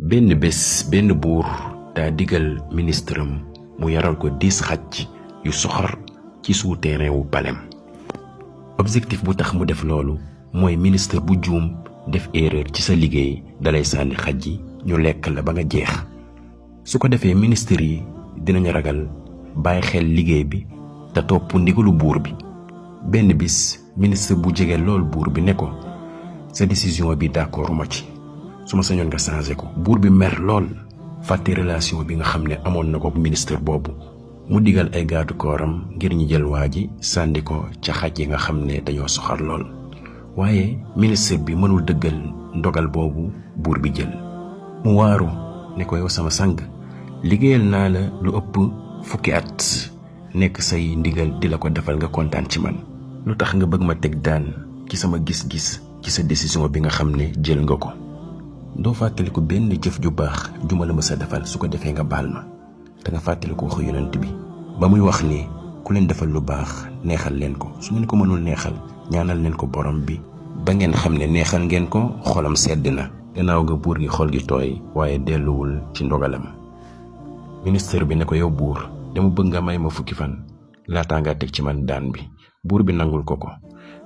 benn bés benn buur daa digal ministre am mu yaral ko 10 xaj yu soxor ci souterrain wu palem. objectif bu tax mu def loolu mooy ministre bu juum def erreur ci sa liggéey dalay sànni xaj yi ñu lekk la ba nga jeex. su ko defee ministre yi dinañ ragal bàyyi xel liggéey bi te topp ndigalu buur bi. benn bis ministre bu jege lool buur bi ne ko sa décision bi d'accord ma ci, su ma sañoon nga changé ko. buur bi mer lool fàtte relation bi nga xam ne amoon na ko ministre boobu. mu digal ay garde corps am ngir ñu jël waa ji sànni ko ca xaj yi nga xam ne dañoo soxar lool. waaye ministre bi mënul dëggal ndogal boobu buur bi jël. mu waaru ne ko yow sama sang, liggéeyal naa la lu ëpp fukki at nekk say ndigal di la ko defal nga kontaan ci man, lu tax nga bëgg ma teg daan ci sama gis-gis ci sa décision bi nga xam ne jël nga ko. doo fàttaliku benn jëf ju baax ju ma la mës a defal, su ko defee nga baal ma. te nga fàttaliku waxu yonent bi ba muy wax ni ku leen defal lu baax neexal leen ko, su ngeen ko mënul neexal ñaanal leen ko borom bi ba ngeen xam ne neexal ngeen ko, xolam sedd na. gannaaw ga buur gi xol gi tooy waaye delluwul ci ndogalam. ministre bi ne ko yow buur, dama bëgg nga may ma fukki fan laataa nga teg ci man daan bi. buur bi nangul ko ko.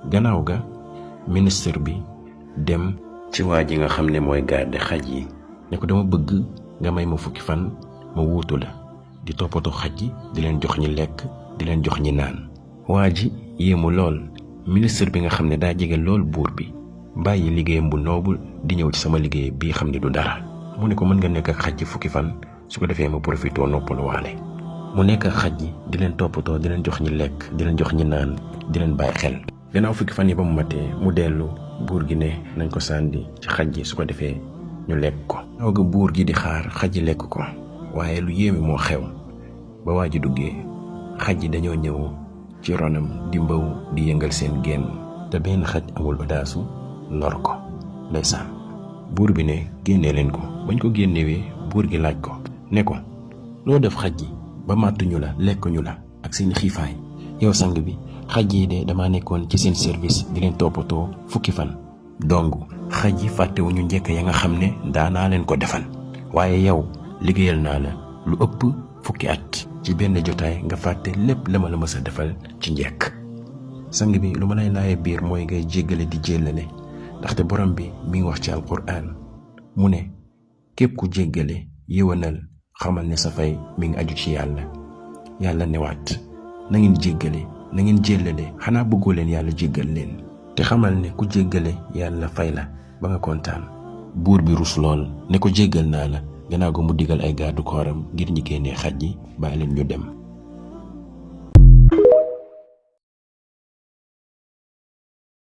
gannaaw ga ministre bi dem ci waa ji nga xam ne mooy garde xaj yi ne ko dama bëgg nga may ma fukki fan ma wuutu la di toppatoo xaj yi, di leen jox ñi lekk, di leen jox ñi naan. waa ji yéemu lool. ministre bi nga xam ne daa jege lool buur bi bàyyi liggéeyam bu noobul di ñëw ci sama liggéey bii xam ne du dara. mu ne ko mën nga nekk ak xaj yi fukki fan, su ko defee ma profitoo noppalu waale. mu nekk ak xaj yi di leen toppatoo, di leen jox ñi lekk, di leen jox ñi naan, di leen bàyyi xel. gannaaw fukki fan yi ba mu matee mu dellu, buur gi ne nañ ko sànni ci xaj yi su ko defee ñu lekk ko. gannaaw ga buur gi di xaar xaj yi lekk ko, waaye lu yéeme moo xew. ba waa ji duggee, xaj yi dañoo ñëw ci ronam di mbaw di yëngal seen génn, te benn xaj amul odaasu lor ko. ndeysaan buur bi ne génnee leen ko. bañ ko génnewee buur gi laaj ko ne ko loo def xaj yi ba màttuñu la, lekkuñu la ak seen xiifaay. yow sang bi, xaj yi de dama nekkoon ci seen service di leen toppatoo fukki fan dong. xaj yi fàttewuñu njëkk ya nga xam ne daanaa leen ko defal, waaye yow liggéeyal naa la lu ëpp fukki at ci benn jotaay nga fàtte lépp la ma la mës a defal ci njëkk. sang bi, lu ma lay laaye biir mooy ngay jéggale di jéllale, ndaxte borom bi mi ngi wax ci alquran mu ne képp ku jéggale yéwanal xamal ne sa fay mi ngi aju ci yàlla. yàlla newaat na ngeen jéggale, na ngeen jéllale, xanaa bëggoo leen yàlla jéggal leen. te xamal ne ku jéggale yàlla fay la ba nga kontaan. buur bi rus lool ne ko jéggal naa la. gannaaw ga mu digal ay garde corps am ngir ñi génnee xaj yi bàyyi leen ñu dem.